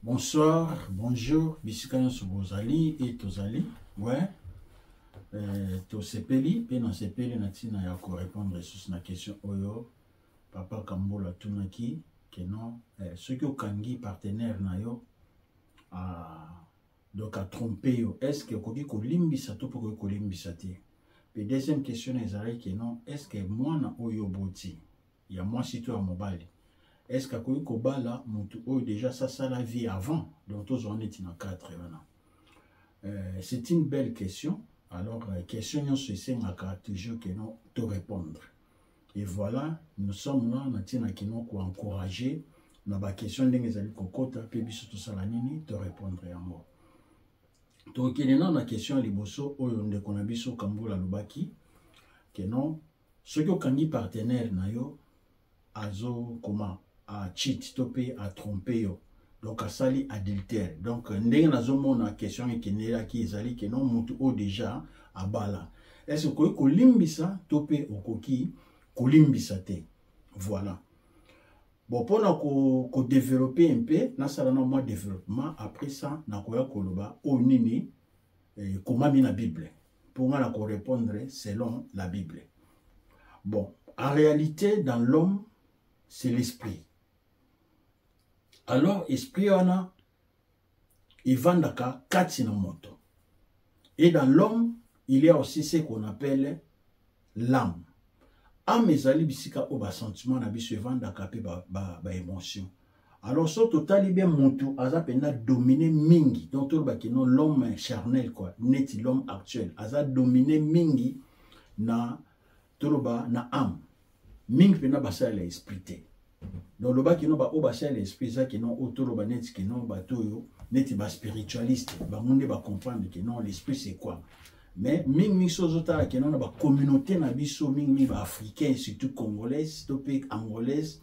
Bonsoir, bonjour, bisika nyonso bozali e tozali. Ouais. Tosepeli mpe nasepeli na ntina ya korépondre lisusu na question oyo papa Kambula atunaki ke non, soki okangi partenaire na yo donc atrompe yo, est ce que okoki kolimbisa to mpe okoki kolimbisa te? Mpe deuxième question na ezalaki ke non, est ce que mwana oyo oboti ya mwasi to ya mobali, est ce que akoki kobala motu oyo déjà sasala vie avant? Donc tozwa neti na 4 wana. C'est une belle question. Alors question nyonso esengaka toujours ke non to répondre. Et voilà, nous sommes là na ntina kino koencourager na baquestion ndenge ezali kokota mpe biso tosala nini, to répondre yango. Tokende nano na question ya liboso oyo ndeko na biso Kambula alobaki ke non, soki okangi partenaire na yo azokoma acheat to mpe atrompe yo, donc asali adultère. Donc ndenge nazomona question ekendelaki ezali ke non, motu oyo déjà abala, est ce okoki kolimbisa to mpe okoki kolimbisa te? Voilà. Bon, mpona kodévelopper mpe nasala na mwa développement, après ça nakoya koloba oyo nini ekomami na Bible, mpo nga na korépondre selon la Bible. Bon, en réalité, dans l'homme, c'est l'esprit. Alors esprit wana evandaka kati na moto, et dans l'homme il y a aussi ce qu'on appelle l'âme. Âme ezali bisika oyo basentiment na biso evandaka mpe baémotion ba, ba. Alors so totali bien, motu aza mpenza dominé mingi, donc tolobaki non, l'homme charnel quoi, neti l'homme actuel aza dominé mingi na, toloba, na âme mingi mpenza, basalela esprit te. Donc lobaki no, baoyo basalela esprit eza ke non, oyo toloba neti ke non, bato oyo neti baspiritualiste, bango nde bacomprendre ke non, l'esprit c'est quoi. Mais mingimingi so ozotala ke non, na bacommunauté na biso, mingimingi baafricain, surtout congolaise to mpe angolaise,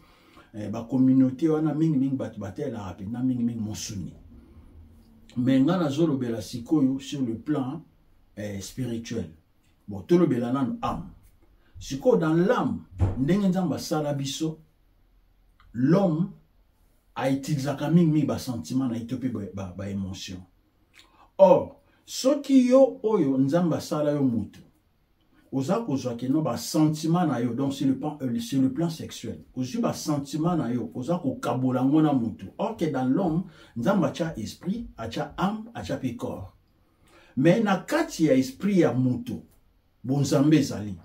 bacommunauté wana mingimingi bato batelaka mpenza mingimingi mosuni. Mais nga nazolobela sikoyo sur le plan spirituel. Bon, tolobela nano âme. Sikoyo dans l'âme, ndenge Nzambe asala biso, l'homme autilisaka mingimingi basentiment na ye to mpe baémotion ba Or soki yo oyo Nzambe asala yo motu, oza kozwa keno basentiment na yo, donc sur le plan sexuel, ozwi basentiment na yo, oza kokabola yango na motu. Or que dans l'homme, Nzambe atya esprit, atya âme, atya mpe corps. Mais na kati ya esprit ya motu, bonzambe ezali,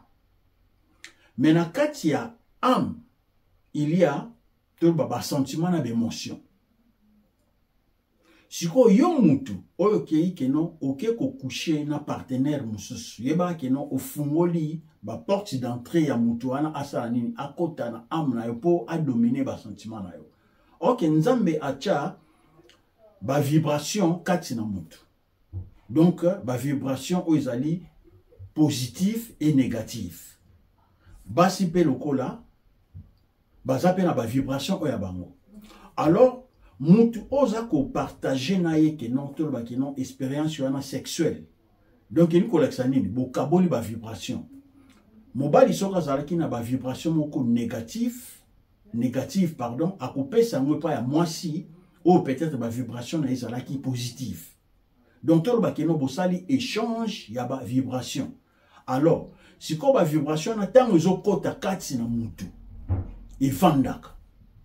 mais na kati ya âme il y a, toloba, basentiment na baémotion. Sikoyo yo mutu oyo okei keno oke kocoucher na partenaire mosusu, yebaka keno ofungoli baporte d'entrée ya mutu wana asala nini, akota na âme na yo mpo adomine basentiment na yo. Ok, Nzambe atya bavibration kati na mutu, donc bavibration oyo ezali positif et négatif. Basi mpe lokola baza mpe na bavibration oyo ya bango. Alors mutu oyo oza kopartage na ye ke non, toloba ke non, expérience wana sexuelle, donc elingi kolakisa nini? Bokaboli bavibration. Mobali soki azalaki na bavibration moko négatif, négative pardon, akopesa yango epai ya mwasi oyo peut-être bavibration na ye ezalaki positive. Donc toloba keno bosali échange ya bavibration. Alors sikoyo bavibration wana, ntango ezokɔta kati na mutu, efandaka,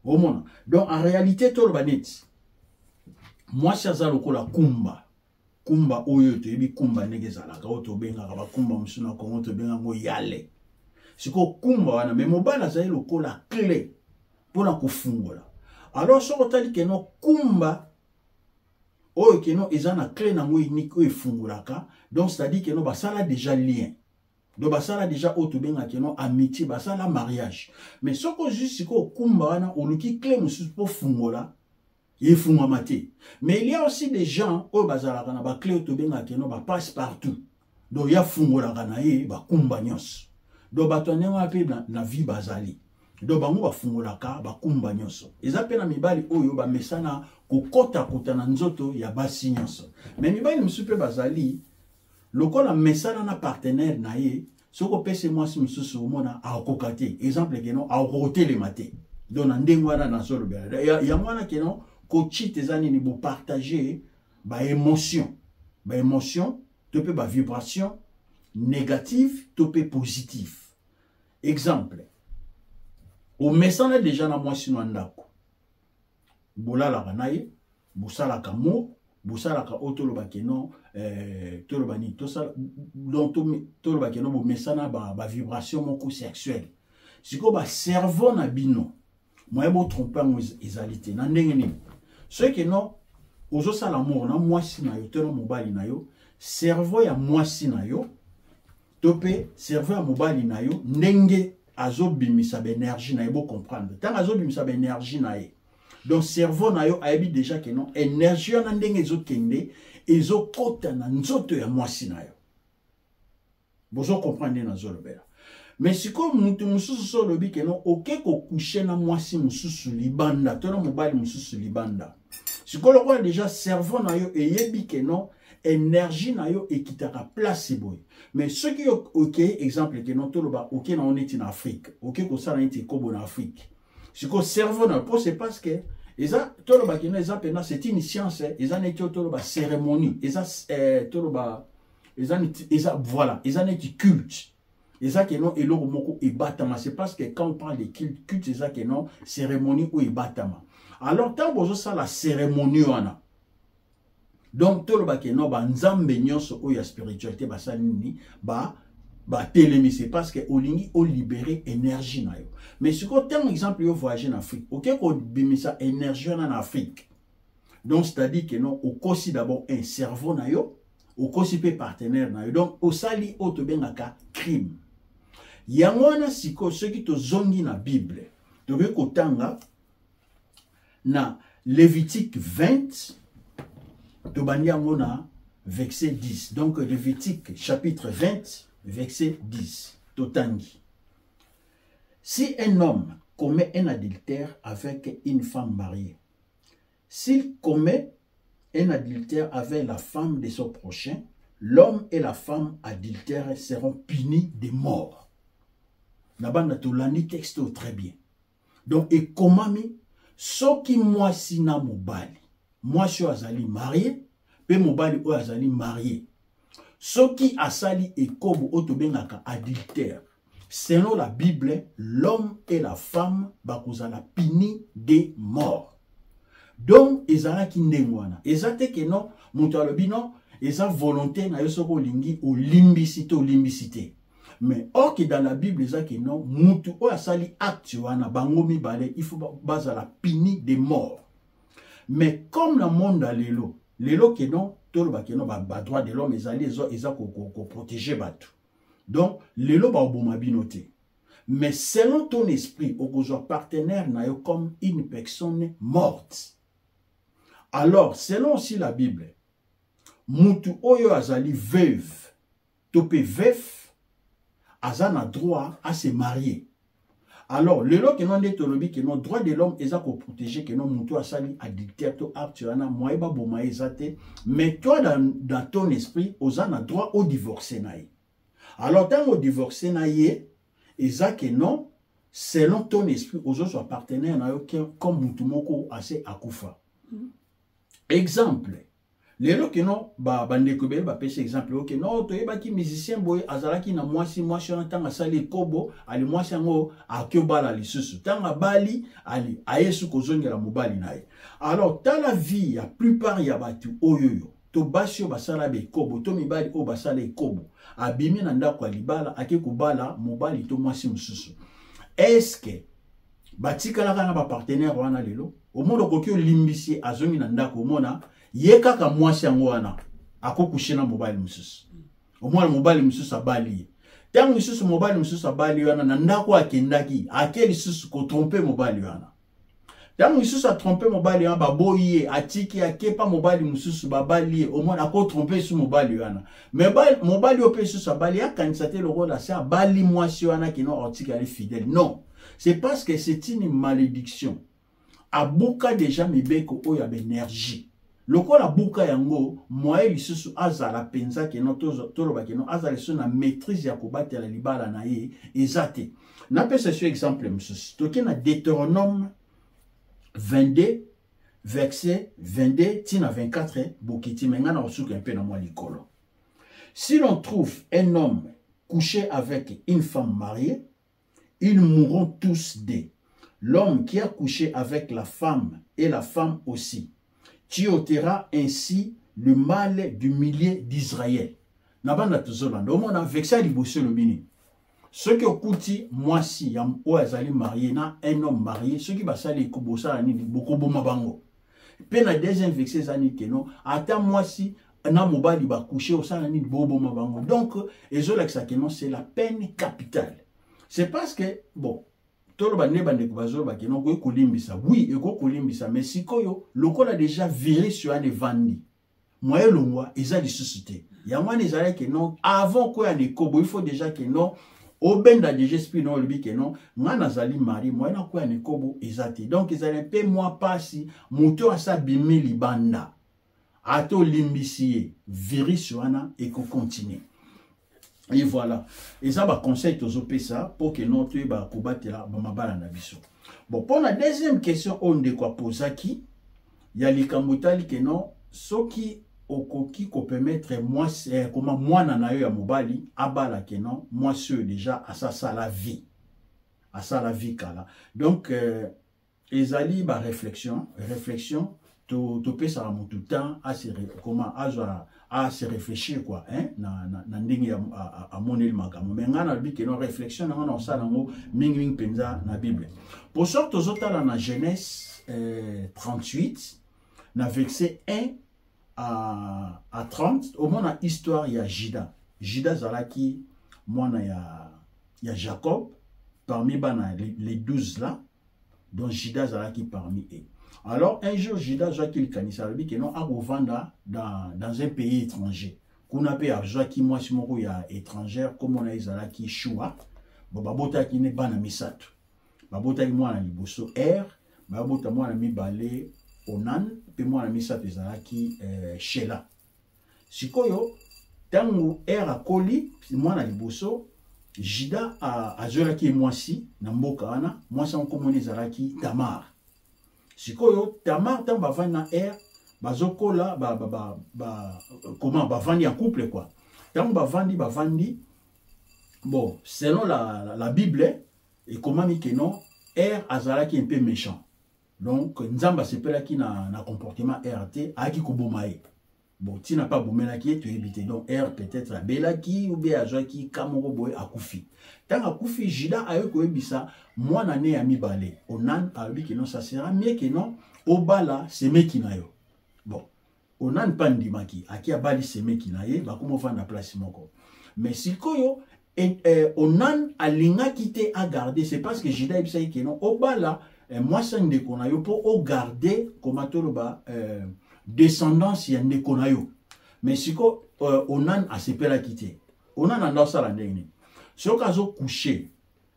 omona. Donc en réalité, toloba neti mwasi aza lokola kumba. Kumba oyo toyebi, kumba ndenge ezalaka, oyo tobengaka bakumba mosusu na Kongo, tobenga yango yale. Sikoyo kumba wana, mais mobali azali lokola clé mpona kofungola. Alors soki otali keno kumba oyo keno eza na clé nango unique oyo efungolaka, donc c'est-à-dire keno basala déjà lien, donc basala déjà oyo tobengaka keno amitié, basala mariage. Mais soki ozwi sikoyo kumba wana, oluki clé mosusu mpo fungola, efungwama te. Mais il y a aussi des gens oyo bazalaka na baclé oyo tobengaka keno bapasse partout, donc ya fungolaka na ye bakumba nyonso. Donc bato ya ndenge wana mpe na vie bazali, donc bango bafungolaka bakumba nyonso. Eza mpe na mibali oyo bamesana kokotakota na nzoto ya basi nyonso. Mais mibali mosusu mpe bazali lokola mesana na partenaire na ye, soki opesi mwasi mosusu, omona akokoka te. Exemple keno akokotelema te. Donc na ndenge wana nazolobela yango wana keno. Coït eza nini? Bopartage baémotion, baémotion to mpe bavibration négative to mpe positive. Exemple, omesana déjà na mwasi na ndako, bolalaka na ye, bosalaka amour, bosalaka oyo toloba ke non, toloba nini, tosala, donc toloba ke non, bomesana bavibration moko sexuelle. Sikoyo bacerveau na bino, moyen botrompe yango ezali te. Na ndenge nini? Soki non, ozosala amour na mwasi na yo to na mobali na yo, cerveau ya mwasi na yo to mpe cerveau ya mobali na yo, ndenge azobimisa baénergie na ye, bocomprendre, ntango azobimisa baénergie na ye, donc cerveau na yo ayebi déjà ke non, énergie wana ndenge ezokende, ezokɔta na nzoto ya mwasi na yo. Bozocomprendre nde nazolobela? Mais sikoyo mutu mosusu, so olobi ke non, oke kocoucher na mwasi mosusu libanda to na mobali mosusu libanda, sikoyo lokola déjà cerveau na yo eyebi ke non, énergie na yo ekitaka place boye. Mais soki okei, exemple ke non, toloba oke na yo neti na Afrique, oke kosala neti ekobo na Afrique, sikoyo cerveau na yo, po c'est parce que eza, toloba ke non, eza mpena, c'est une science, eza neti oyo toloba cérémonie, eza toloba eza, voilà, eza neti culte, eza ke non, eloko moko ebatama. C'est parce que quand on parle de culte, culte eza ke non, cérémonie oyo ebatama. Alors ntango bozosala cérémonie wana, donc toloba ke non, banzambe nyonso oyo ya spiritualité basali nini? Ba batelemi. C'est parce que olingi olibérer énergie na yo. Mais sikoyo ntango, exemple, yo voyage na Afrique, oke kobimisa énergie wana na Afrique, donc c'est-à-dire que non, okosi d'abord un cerveau na yo, okosi mpe partenaire na yo, donc osali oyo tobengaka crime. Yango wana sikoyo, soki tozongi na Bible, tokoki kotanga na Lévitique 20, tobandi yango na verset 10. Donc Lévitique chapitre 20, verset 10, totangi: "Si un homme commet un adultère avec une femme mariée, s'il commet un adultère avec la femme de son prochain, l'homme et la femme adultères seront punis de mort." Na banda tolandi texte très bien. Donc ekomami, soki mwasi na mobali, mwasi oyo azali marié mpe mobali oyo azali marié, soki asali ekobo oyo tobengaka adultère, selon la Bible, l'homme et la femme bakozala puni de mort. Donc ezalaki ndenge wana. Eza te ke non, moto alobi non, eza volonté na yo, soki olingi olimbisi te, olimbisi te. Mais or que dans la Bible eza ke non, mutu oyo asali acte wana, bango mibale, il faut bazala puni de mort. Mais comme na monde ya lelo, lelo ke non, toloba ke non, badroit de l'homme ezali, eza koprotéger bato, donc lelo baoboma bino te. Mais selon ton esprit, okozwa partenaire na yo comme une personne morte. Alors selon aussi la Bible, mutu oyo azali veuve to mpe veuf aza na droit à se marier. Alors lelo ke non, nde tolobi ke non, droit de l'homme eza koprotéger ke non, motu asali adultère to acte wana, moyen baboma ye eza te. Mais toi, dans ton esprit, oza na droit odivorce na ye. Alors ntango odivorce na ye, eza ke non, selon ton esprit, ozozwa partenaire na yo comme mutu moko ase akufa. Exemple, lelo ke non, bandeko ebele bapesi exemple oke non, toyebaki musicien boye azalaki na mwasi. Mwasi wana, ntango asali ekobo, ali mwasi yango ake obala lisusu. Ntango abali, ali aye su kozongela mobali na ye. Alors tala vie ya plupart ya bato oyo oyo to basi oyo basala bekobo to mibali oyo basala ekobo, abimi na ndako ya libala, ake kobala mobali to mwasi mosusu, est-ce batikalaka na bapartenaire wana? Lelo omona, okoki olimbisi, azongi na ndako, omona ye kaka mwasi yango wana akocoucher na mobali mosusu. Omona mobali mosusu abali ye. Ntango lisusu mobali mosusu abali wana, na ndako akendaki, ake lisusu kotromper mobali wana. Ntango lisusu atromper mobali wana, baboyi ye, atiki, akepa mobali mosusu, babali ye, omona akotromper lisusu mobali wana. Mais mobali oyo mpe lisusu abali, akanisa te lokola se abali mwasi wana kino atikali fidèle. Non, c'est parce que c'est une malédiction. Abuka déjà mibeko oyo ya baénergie. Lokola abuka yango, moyen lisusu azala mpenza keno, toloba keno azala lisusu na maîtrise ya kobatela libala na ye eza te. Napesa so exemple mosusu, toke na Deutéronome 22. Verset 22 tina 24, bokiti, me ngai na kosuka mpe na mwa likolo. Si l'on trouve un homme couché avec une femme mariée, ils mourront tous deux. L'homme qui a couché avec la femme et la femme aussi. Tu ôteras ainsi le mal du milieu d'Israël. Na banda tozolanda, omona verset ya liboso elobi nini? Soki okuti mwasi ya oyo azali marie na un homme marié, soki basali bosala nini? Bokoboma bango. Mpe na deuxième verset eza nini? Keno ata mwasi na mobali bacouche, osala nini? Boboma bango. Donc ezolakisa keno c'est la peine capitale. C'est parce que bon, toloba nde bandeko bazoloba keno okoki kolimbisa. Oui, ekoki kolimbisa, mais sikoyo lokola déjà virus wana evandi, moyen elongwa eza lisusu te. Yango wana ezalaki non, avant koya na ekobo, il faut déjà que non, obenda déjà esprit na olobi ke non, ngai nazali mari, moyen nakoya na ekobo eza te. Donc ezali mpe mwa pasi, moto asa bimi libanda, ata olimbisi ye, virus wana ekocontinue. Et voilà, eza baconseil tozopesa mpo ke non, toyeba kobatela bamabala na biso. Bon, mpo na deuxième question oyo ndeko apozaki ya likambo etali ke non, soki okoki kopermettre mwasi koma mwana na yo ya mobali abala ke non, mwasi oyo déjà asasala vie, asala vie kala. Donc ezali baréflexion, réflexion topesaka motu temps comment azwa a se réfléchir quoi, hein, na ndenge amoneli makambo. Mais ngai nalobi ke non, réflexion na ngai na kosala yango mingimingi mpenza na Bible. Po soki tozotala na Genèse 38 na verset 1 à 30, omona histoire ya Juda. Juda azalaki mwana ya Jacob, parmi bana les 12 là. Donc Juda azalaki parmi eux. Alors un jour Juda azwaki likanisi, alobi ke non, akovanda dans un pays étranger. Kuna mpe azwaki mwasi moko ya étrangère, kombo na ye ezalaki Shua. Bon, babotaki ne bana misato. Babotaki mwana liboso Er, babota mwana mibale Onan, mpe mwana misato ezalaki Shela. Sikoyo ntango Er akoli, mwana liboso, Juda azwelaki ye mwasi na mboka wana. Mwasi yango komona ezalaki Tamar. Sikoyo Tamar, ntango bavandi na Er, bazokola ba, ba, ba, ba, comment, bavandi en couple quoi. Ntango bavandi, bon, selon la Bible ekomami ke non, Er azalaki un peu méchant. Donc Nzambe asepelaki na comportement Er te, ayaki koboma ye. Bon, ntina mpe abomelaki ye toyebi te. Donc Er peut-être abelaki ou bien azwaki ka moko boye, akufi. Ntango akufi, Juda ayoki koyebisa mwana ne ya mibale Onan, alobi ke non, ça sera mieux ke non, obala semeki na yo. Bon, Onan mpe andimaki, aki abali semeki na ye, bakoma ovanda place moko. Mais sikoyo Onan alingaki te agarde. C'est parce que Juda ayebisaki ke non, obala mwasi ya ndeko na yo mpo ogarde, koma toloba, descendance ya ndeko na yo. Mais siko Onan asepelaki te. Onan anda osala ndenge nini? Soki azocouche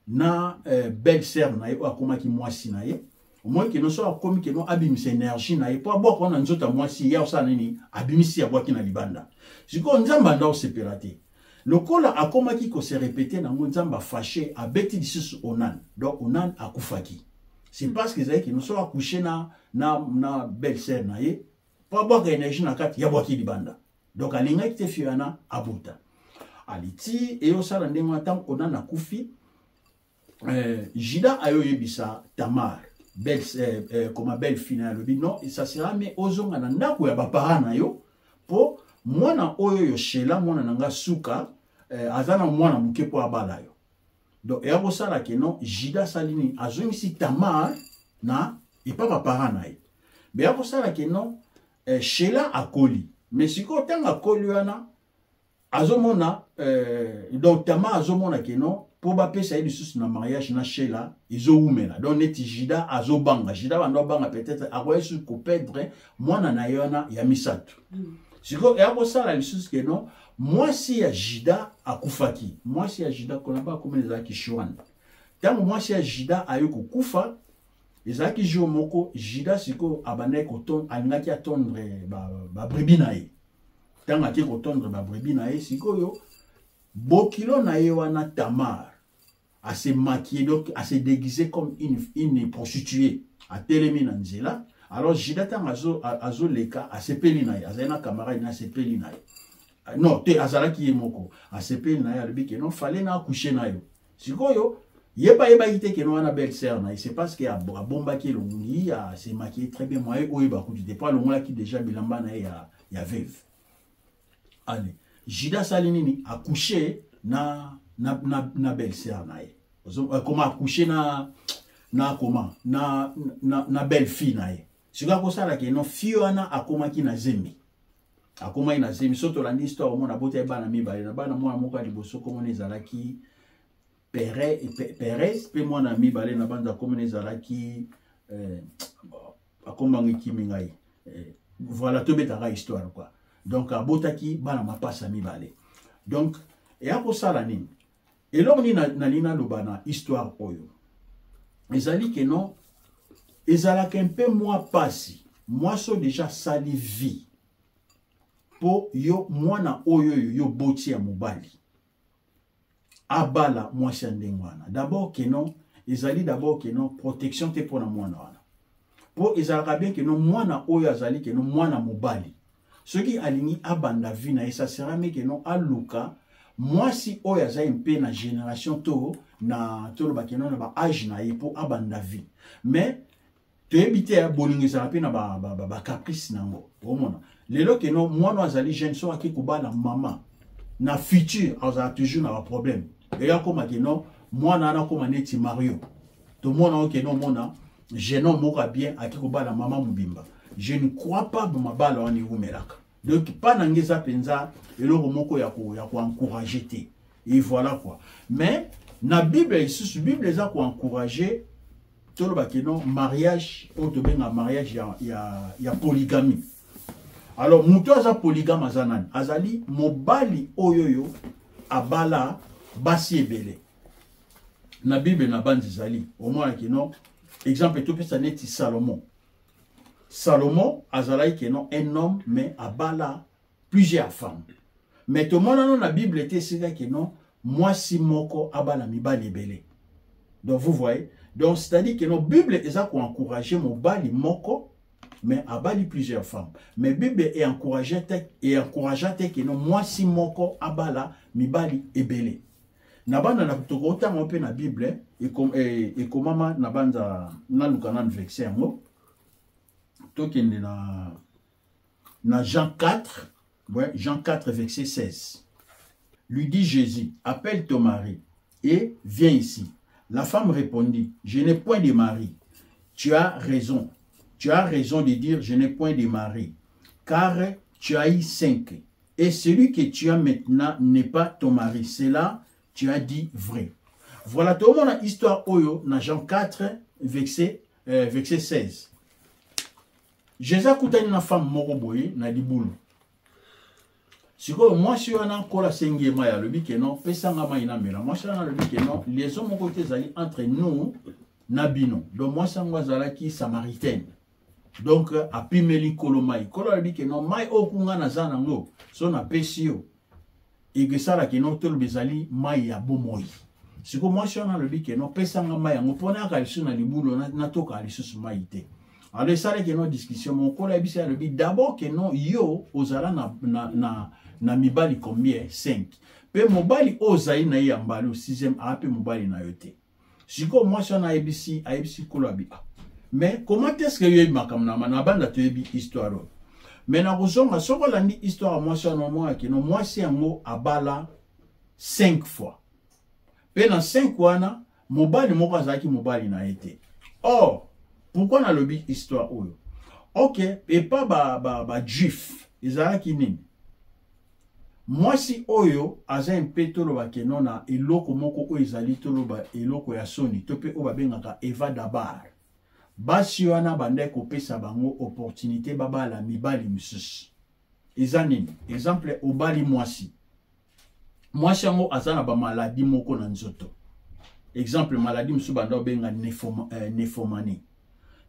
na belle sœur na ye oyo akomaki mwasi na ye, omoni keno so akomi keno abimisa énergie na ye mpo abwaka wana nzoto ya mwasi ye, osala nini? Abimisi, abwaki na libanda. Sikoyo Nzambe anda osepela te. Lokola akomaki kose répéter nango, Nzambe afâché, abeti lisusu Onan. Donc Onan akufaki. C'est parce que ezalaki keno so acouche na belle sœur na ye mpo abwaka énergie na kati, yabwaki libanda. Donc alingaki te fille wana abota. Aliti eyosala ndenge wana. Ntango Onan akufi, Juda ayoyebisa Tamar, belle, koma belle fille na ye, alobi non, ça sera mieux ozonga na ndako ya baparent na yo, mpo mwana oyo yo Shela, mwana na nga suka, aza na mwana moke mpo abala yo. Donc eya kosala ke non, Juda asali nini? Azongisi Tamar na epa baparent na ye. Beya kosala ke non, Shela akoli. Mais sikoyo ntango akoli wana, azomona donc Tamar azomona ke non, mpo bapesa ye lisusu na mariage na Shela ezowumela. Donc neti Juda azobanga, Juda bando abanga peut-être akoya lisusu koperdre mwana na ye wana ya misato. Sikoyo eya kosala lisusu ke non, mwasi ya Juda akufaki. Mwasi ya Juda kona bakomena ezalaki Shuan. Ntango mwasi ya Juda aye kokufa, ezalaki jour moko Juda sikoyo abandaki koton, alingaki atondre babrebis ba na ye. Ntango ake kotondre babrebis na ye, sikoyo bokilo na ye wana Tamar ase maquillé, donc ase déguisé comme une prostituée, atelemi na nzela. Alors Judas ntango azoleka, asepeli na ye, azali na camarade na, asepeli na ye. Non te, azalaki ye moko, asepeli na ye, alobi ke non, fallait na accoucher na yo. Sikoyo yeba, yebaki te ke non, wana belle sœur na ye. C'est parce que abombaki elongi, ase maquillé très bien, moye oyeba kutu te, po alongolaki déjà bilamba na ye ya veuve. Allez, Judas asali nini? Accoucher na belle sœur na ye. Comment accoucher na comment na belle fille na ye. Sikoyo akosala ke non, fille wana akomaki na zemi, akomaki na zemi. So tolandi histoire, omona abota ye bana mibale. Na bana, mwana moko ya liboso komona ezalaki Perez, mpe mwana mibale na banza komona ezalaki akombango ekimi ngai. Voilà, tobetaka histoire quoi. Donc abotaki bana mapasa mibale. Donc eya kosala nini? Eloko nini nalingi naloba na histoire oyo ezali ke non, ezalaka mpe mwa pasi. Mwasi oyo déjà asali vie mpo yo mwana oyo yo boti ya mobali abala mwasi ya ndenge wana. D'abord ke non, ezali d'abord ke non, protection te mpona mwana wana, mpo ezalaka bien ke non, mwana oyo azali ke non, mwana mobali, soki alingi abanda vie na ye, ça sera mieux ke non, aluka mwasi oyo aza mpe na génération to na toloba ke non, na baâge na ye, mpo abanda vie. Mais toyebi te, bolingo ezala mpe na bacaprice ba, ba nango. Omona lelo ke non, mwana azali jeune, so ake kobala mama na futur, azala toujours na baproblème. Eya koma ke non, mwana wana akoma neti Mario. Tomona oyo ke non, omona jeune homme moko bien ake kobala mama mobimba. Je ne crois pas mabala wana ewumelaka. Donc mpa na nge eza mpenza eloko moko ya koencourager te. Et voilà quoi. Mais na Bible lisusu, Bible eza koencourager, toloba ke non, mariage oyo tobenga mariage ya polygamie. Alors moto aza polygame aza nani? Azali mobali oyo abala basi ebele. Na Bible na banzi ezali, omonaki non, exemple topesa neti Salomon. Salomon azalaki ke non, un homme, mais abala plusieurs femmes. Mais tomonano na Bible te esika ke non, mwasi moko abala mibali ebele. Donc vous voyez, donc c'est à dire que non, Bible eza koencourager mobali moko mais abali plusieurs femmes. Mais Bible encourage te ke non, mwasi moko abala mibali ebele. Na bana na tokotanga mpe na Bible ekomama na banza, naluka nanu verset yango. Tokende na Jean 4, ouais, Jean 4 verset 16. Lui dit Jésus: appelle ton mari et viens ici. La femme répondit: je n'ai point de mari. Tu as raison. Tu as raison de dire: je n'ai point de mari, car tu as eu cinq. Et celui que tu as maintenant n'est pas ton mari. C'est là, tu as dit vrai. Voilà, tout le monde histoire oyo na Jean 4, verset 16. Jésus akutani na femme moko boye na libulu. Sikoyo mwasi wana, nkola asengi ye mai, alobi ke non, pesanga mai namela. Mwasi wana alobi ke non, liaison moko te ezali entre nous na bino. Donc mwasi yango azalaki Samaritaine. Donc apimeli nkolo mai. Nkolo alobi ke non, mai oyo kunga naza nango, so napesi yo, ekesalaki non, toloba ezali mai ya bomoi. Sikoyo mwasi wana alobi ke non, pesanga mai yango mpo nayaka lisusu na libulu, natokaka lisusu mai te. Alors esalaki non, discussion moko. Nkolo ayebisi, alobi d'abord ke non, yo ozala na mibali combien? 5. Mpe mobali oyo ozali na ye ya mbala 6e aa mpe mobali na yo te. Sikoyo mwasi wana ayebisi nkolo, abi: ah, mais comment est ce que yoyebi makambo na banda? Toyebi histoire oyo, mais na kozonga, soki olandi histoire ya mwasi wana, omonaki no, mwasi yango abala 5 fois, mpe na 5 wana mobali moko azalaki mobali na ye te. Or pourquoi nalobi histoire oyo? Ok, epa bajuif ba ezalaki nini? Mwasi oyo aza mpe, toloba ke non, na eloko moko oyo ezali, toloba, eloko ya soni to mpe oyo babengaka eva dabar. Basi wana bandaki kopesa bango opportunité babala mibali misusu. Eza nini? Exemple, obali mwasi, mwasi yango aza na bamaladi moko na nzoto. Exemple, maladi mosusu banda obenga nymphomanie.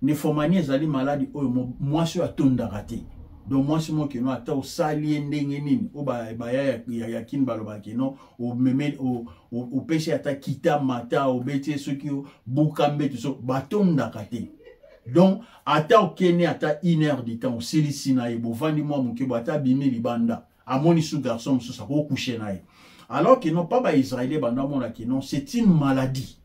Nymphomanie ezali maladi oyo mwasi oyo atondaka te. Donc mwasi moko ke non, ata osali ye ndenge nini, oyo baya ya kini balobaka ke non, omemeli, opesi ata kita mata, obeti ye, soki buka mbeto, so batondaka te. Donc ata okende ata une heure du temps, osilisi na ye, bovandi mwa moke bo, ata abimi libanda, amoni su garçon mosusu, akocoucher na ye. Alors que non, pas baisraélien banda omona que non, c'est une maladie.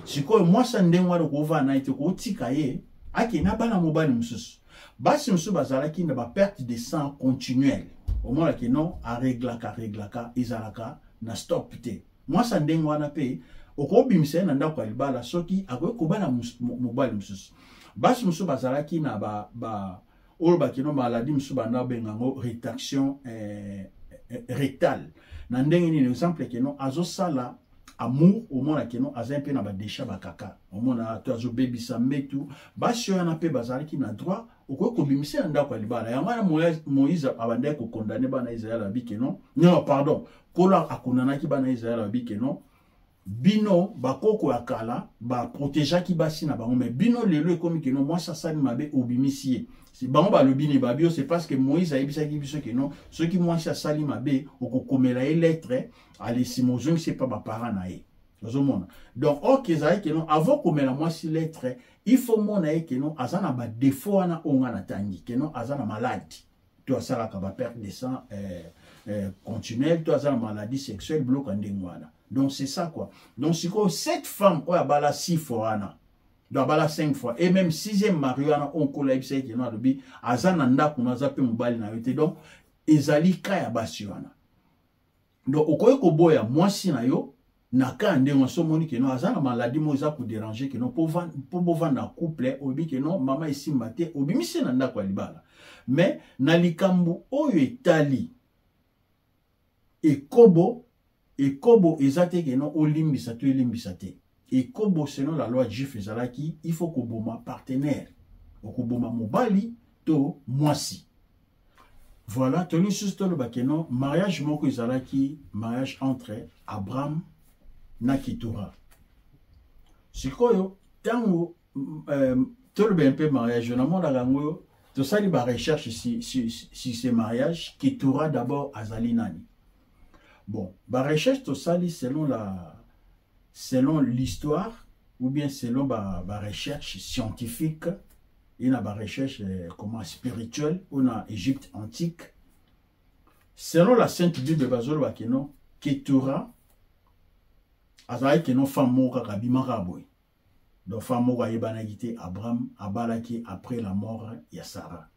Sikoyo mwasi ya ndenge wana, okovanda na ye te, kotika ye akende abala mobali mosusu. Basi mosusu bazalaki na baperte de sang continuelle, omonaki non, areglaka areglaka, ezalaka na stop te. Mwasi ya ndenge wana mpe okobimisa ye na ndako ya libala soki akoki kobala mobali mosusu. Basi mosusu bazalaki na ba oyo bakino maladie mosusu, banda babenga yango rétraction rectale. Na ndenge nini? Exemple que non, azosala amour, omona que non, aza mpe na badéchets, bakaka, omona to azobebisa mbetu. Basi oyo wana mpe bazalaki na droit, okoki kobimisa ya ndako ya libala. Yango wana Moïse abandaki kocondamner bana Israel, abi que non, non, pardon, Nkolo acondamnaki bana Israel, abi que non, bino bakoko ya kala baprotégeaki basi na bango, mais bino lelo ekomi que non, mwasi asali mabe, obimisi ye. Bango balobi nini? Babi c'est parce que Moïse ayebisaki biso que non, soki mwasi asali mabe, okokomela ye lettre, alesima ozongisi epa baparent na ye. Ozomona? Donc ok, ezalaki que non, avant komela mwasi lettre, il faut mona ye que non, aza na badéfaut wana oyo nga natangi, que non, aza na maladie to asalaka baperte de sang continuelle, to aza na maladie sexuelle, biloko ya ndenge wana. Donc c'est ça quoi. Donc sikoyo cette femme oyo abala six fois wana, donc abala cinq fois et même sixième mari wana oyo Nkolo ayebisa ye que non, alobi aza na ndako no, aza mpe mobali na yo te. Donc ezali ka ya basi wana. Donc okoki koboya mwasi na yo na ka ya ndenge so omoni que non, aza na maladie moko eza kodéranger, que non, mpo bovanda couple, oyebi que non, mama, esimba te, obimisi na ndako ya libala. Mais na likambo oyo etali ekobo, ekobo eza te que non, olimbisa to elimbisa te. Ekobo selon la loi juif ezalaki il faut koboma partenaire, okoboma mobali to mwasi. Voilà. Tolingi lisusu toloba que non, mariage moko ezalaki, mariage entre Abraham na Ketura. Sikoyo ntango toloba mpe mariage, namonaka yango, tosali barecherche si ce mariage. Ketura d'abord azali nani? Bon, barecherche tosali selon l'histoire ou bien selon ba recherche scientifique et na barecherche comment, spirituelle oyo na Égypte antique, selon la Sainte Bible, bazoloba que non, Ketura azalaki que non, femme moko kaka abimaka boye. Donc femme moko ayebanaki te, Abraham abalaki après la mort ya Sarah.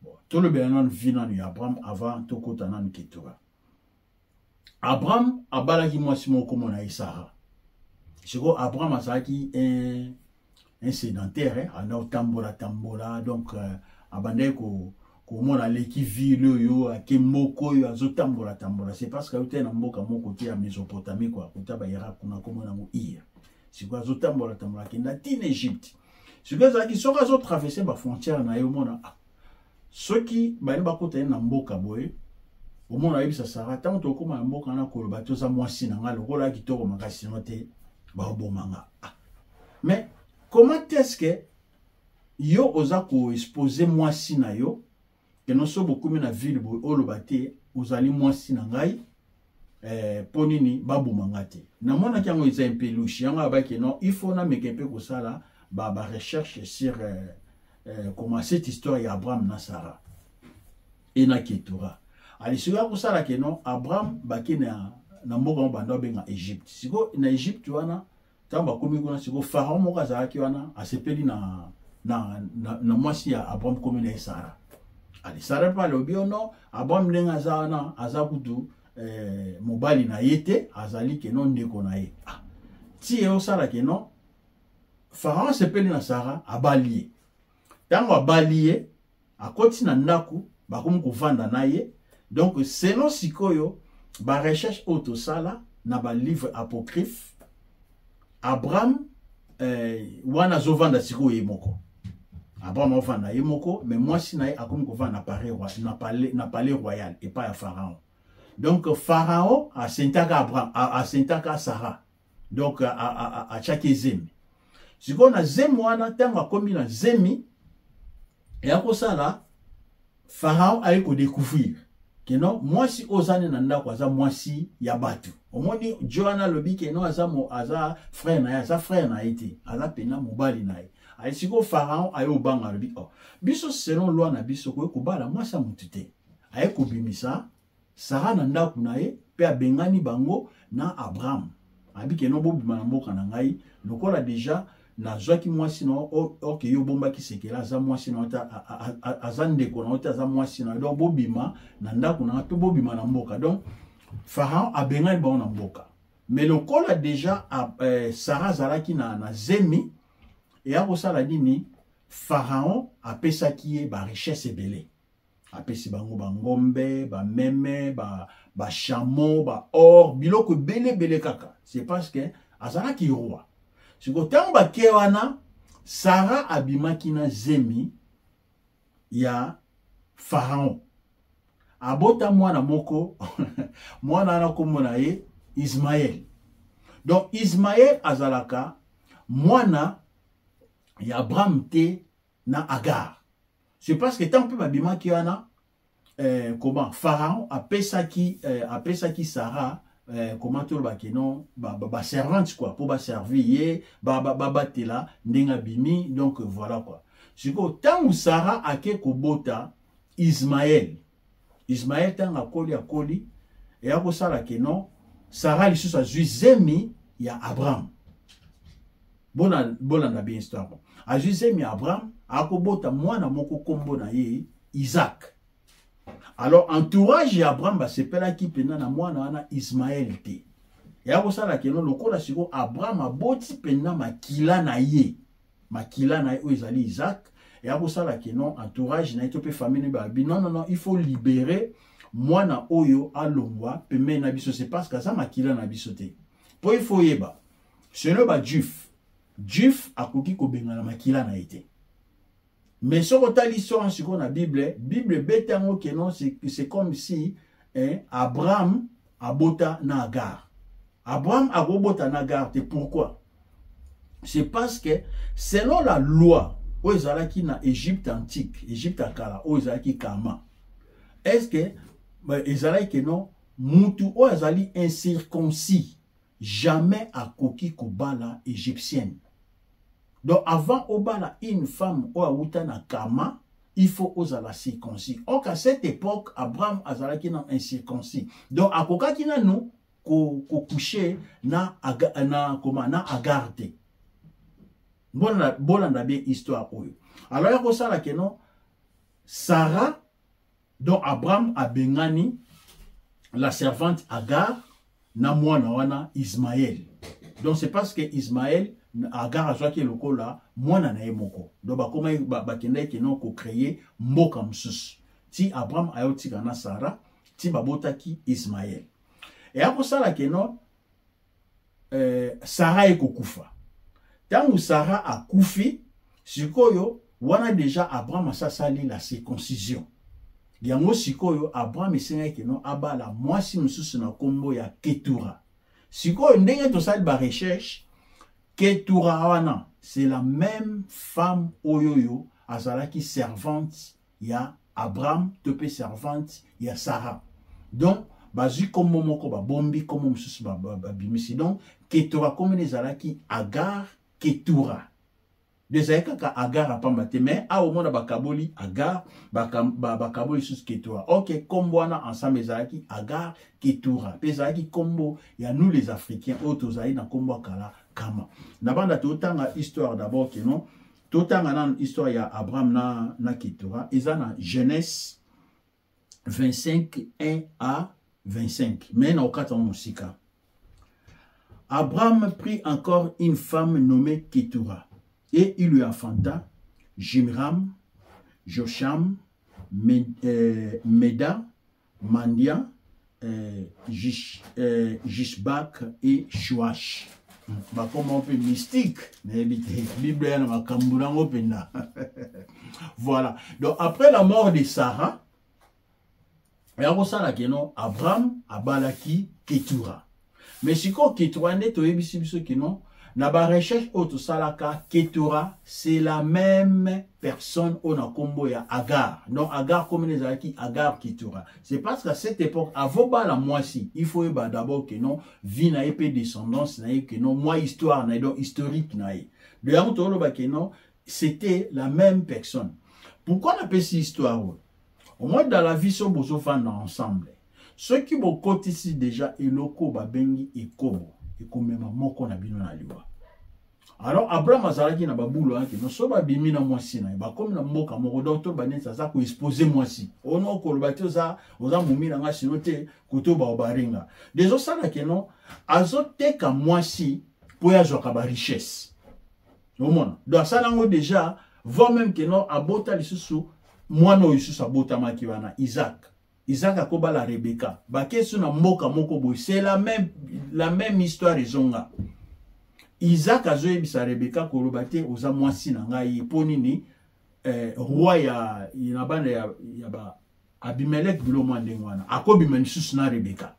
Bon, tolobela nanu vie nanu ya Abraham avant tokota nanu Ketura. Abraham abalaki mwasi moko komona ye Sarah. Sikoyo Abraham azalaki un sédentaire, anda kotambola tambola. Donc abandaki komona aleki ville oyo, ake mboka oyo, azotambola tambola. C'est parce que autai na mboka moko te ya Mésopotamie quoi, kota baIrak kuna, komona yango Ur. Sikoyo azotambola tambola, akenda ntina Égypte. Sikoyo ezalaki soki azotraverser bafrontière na ye, omona, ah, soki baye bakota ye na mboka boye, omona ayebisa Sara: "Ntango tokóma na mboka wana, koloba toza mwasi na ngai lokola ya kitoko makasi no te, baoboma nga." Ah. Mais comment est-ce que yo oza koexposer mwasi na yo que non, so bokomi na ville boye, oloba te ozali mwasi na ngai, mpo nini baboma nga te? Namonaki yango eza mpe louche. Yango abaki non, il faut nameka mpe kosala ba recherche sur comment, cette histoire ya Abraham na Sarah e na Ketura. Ali sikoyo akosala que non, Abraham bake na mboka mo banda babenga Égypte. Sikoyo na Égypte wana, ntango bakomi kuna, sikoyo pharaon moko azalaki wana, asepeli na mwasi ya Abraham, komi na ye Sara. Ali Sara mpe alobi: "Oh non, Abraham ndenge aza wana, aza kutu mobali na ye te, azali que non, ndeko na ye." Ah. Ti ye osala que non, pharaon asepeli na Sara, abali ye. Ntango abali ye, akoti na ndako, bakomi kovanda na ye. Donc selon sikoyo barecherche oyo tosala na balivre apocryphe, Abraham wana azovanda sikoyo ye moko. Abraham aovanda ye moko, mais mwasi na ye akomi kovanda na palais royal epai ya pharaon. Donc pharaon enceinter Abraham, enceinter Sara, donc atiaki zemi. Sikoyo na zemi wana, ntango akomi na zemi, eya kosala pharaon aye kodécouvrir que non, mwasi oyo oza ne na ndako aza mwasi ya bato. Omoni jo wana alobi que non, aza frère na ye, aza frère na ye te, aza pena mobali na ye. Aye sikoyo Pharaon aye obanga, alobi: "Oh, biso selon loi na biso koye kobala mwasi ya motu te." Aye kobimisa Sara na ndako na ye mpe abengani bango na Abraham. Abi que non, bobima na mboka na ngai, lokola déjà nazwaki mwasi na oke, yo obombaki sekele, aza mwasi na yo te, aza ndeko na yo te, aza mwasi na yo. Donc bobima na ndako na ngai mpe bobima na mboka. Donc Pharaon abengani bango na mboka. Mais lokola déjà Sara azalaki na zemi, eya kosala nini? Pharaon apesaki ye barichesse ebele, apesi bango bangombe, bameme, bachameau, ba baor, biloko ebele ebele kaka. C'est parce que azalaki roi. Sikoyo ntango bake wana, Sara abimaki na zemi ya Pharaon, abota mwana moko. Mwana wana kombo na ye Ismael. Donc Ismael azalaka mwana ya Abraham te na Agar. C'est parce que ntango mpe babimaki wana, comment, Pharaon apesaki Sara, comment tolobaki non, baservante quoi, mpo baservir ye, babatela ndenge abimi. Donc voilà quoi. Sikoyo ntango Sara ake kobota Ismael, Ismael ntango akoli, akoli, eya kosala que non, Sara lisusu azwi zemi ya Abraham. Bolanda bien histoire. Azwi zemi ya Abraham, akobota mwana moko, nkombo na ye Isaac. Alors entourage ya Abraham basepelaki mpenza na mwana wana Ismael te. Eya kosala que non, lokola sikoyo Abraham aboti mpenza makila na ye, makila na ye oyo ezali Isaac, eya kosala que non, entourage na ye to mpe famille na babi: "Non, non, non, il faut libérer mwana oyo, alongwa pembeni na biso, c'est parce que aza makila na biso te." Mpo il faut oyeba, selon bajuif, juif akoki kobengana makila na ye te. Mais soki otali histoire sikoyo na Bible, Bible ebeti yango que non, c'est comme si, hein, Abraham abota na Agar. Abraham akobota na Agar te. Pourquoi? C'est parce que selon la loi oyo ezalaki na Égypte antique, Égypte ya kala, oyo ezalaki kama, est ce que ezalaki que non, mutu oyo azali incirconcis jamais akoki kobala égyptienne. Donc avant obala une femme oyo awuta na kama, il faut ozala circoncis. Or qu'à cette époque Abraham azalaki na incirconcis, donc akokaki nanu kocoucher na koma na Agar te. Bolanda bien histoire oyo. Alors ya kosala que non, Sarah, donc Abraham abengani la servante Agar na mwana wana Ismaël. Donc c'est parce que Ismaël, Agar azwaki lokola mwana na ye moko. Donc bakomaki, bakendaki que non, kocréer mboka mosusu ti Abraham ayotika na Sara, ti babotaki Ismaël. Eya kosala que non, Sara ekokufa. Ntango Sara akufi, sikoyo wana déjà Abraham asasali la circoncision. Yango sikoyo Abraham esengaki que non, abala mwasi mosusu na nkombo ya Ketura. Sikoyo ndenge tosali barecherche, Ketura wana c'est la même femme oyo oyo azalaki servante ya Abraham to mpe servante ya Sara. Donc bazwi nkombo moko, babombi nkombo mosusu, babimisi. Donc Ketura nkombo ezalaki Agar Ketura. Ezali kaka Agar apamba te, mais awa omona bakaboli Agar, bakaboli lisusu Ketura. Ok, nkombo wana ensemble ezalaki Agar Ketura, mpe ezalaki nkombo ya nous les Africains oyo tozali na nkombo ya kala kama na banda. Totanga histoire d'abord que non, totanga nanu histoire ya Abraham na Ketura. Eza na Genèse 25 1 à 25, mais na okata mosika. Abraham prit encore une femme nommée Ketura et il lui enfanta Jimram, Josham, Meda, Mandia, Jishbak et Shuach. Bakoma mpe mystique, nayebi te, Bible ya na makambo nango mpenza. Voilà. Donc après la mort de Sarah, ya kosala que non, Abraham abalaki Ketura. Mais sikoyo Ketura nde toyebisi biso que non, na barecherche oyo tosalaka, Ketura c'est la même personne oyo na nkombo ya Agar. Donc Agar komona ezalaki Agar Ketura. C'est parce qu'à cette époque, avant bala mwasi, il faut oyeba d'abord que non, vie na ye mpe descendance na ye, que non, mwa histoire na ye, donc historique na ye. De yango toloba que non, C'était la même personne. Pourquoi napesi histoire oyo? Au moins dans la vie, so bozofanda ensemble, soki bokotisi déjà eloko babengi ekobo, ekomema moko na bino na liwa. Alors Abraham azalaki na babulu wana kino so babimi na mwasi na ye, bakomi na mboka moko. Donc to baneti aza koexpose mwasi ono, okoloba te oza, oza momi na nga, sino te koto bao baringa dezosala keno azoteka mwasi mpo ye azwaka barichesse. Omona, donc asala yango déjà, voire même keno abota lisusu mwana oyo lisusu abotamaki wana, Isaac. Isaac akobala Rebeka, bakesu na mboka moko boye, c'est la même histoire ezonga. Isaac azoyebisa Rebeka koloba te oza mwasi na ngai. Mpo nini? Roi ya na bana ya ba Abimelek, bilo mwa ndenge wana, akobima lisusu na Rebeka.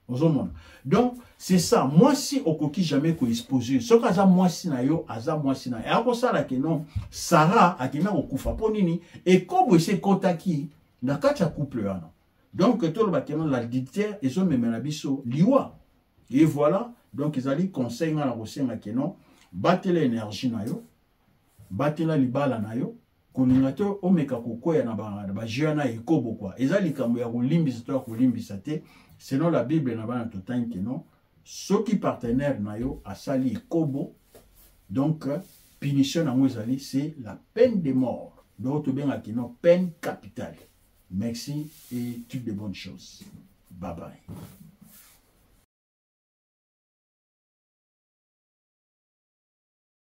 Ozomona, donc c'est ça. Mwasi okoki jamais koexpose. Soki aza mwasi na yo, aza mwasi na yo, akosala ke non. Sara akenda kokufa mpo nini? Ekobo esi ekɔtaki na kati ya couple wana. Donc toloba ke non, l'adultère ezomemela biso liwa. Et voilà, donc ezali conseil nga na kosenga ke non, batela énergie na yo, batela libala na yo. Kolinga te omeka kokwea na bajeu wana ekobo kwa. Eza likambo ya kolimbisa to ya kolimbisa te. Selon la Bible na bana totangi ke non, soki partenaire na yo asali ekobo, donc punition nango ezali, c'est la peine de mort. Donc tobengaki non, peine capitale. Merci et toutes de bonnes choses. Bye bye.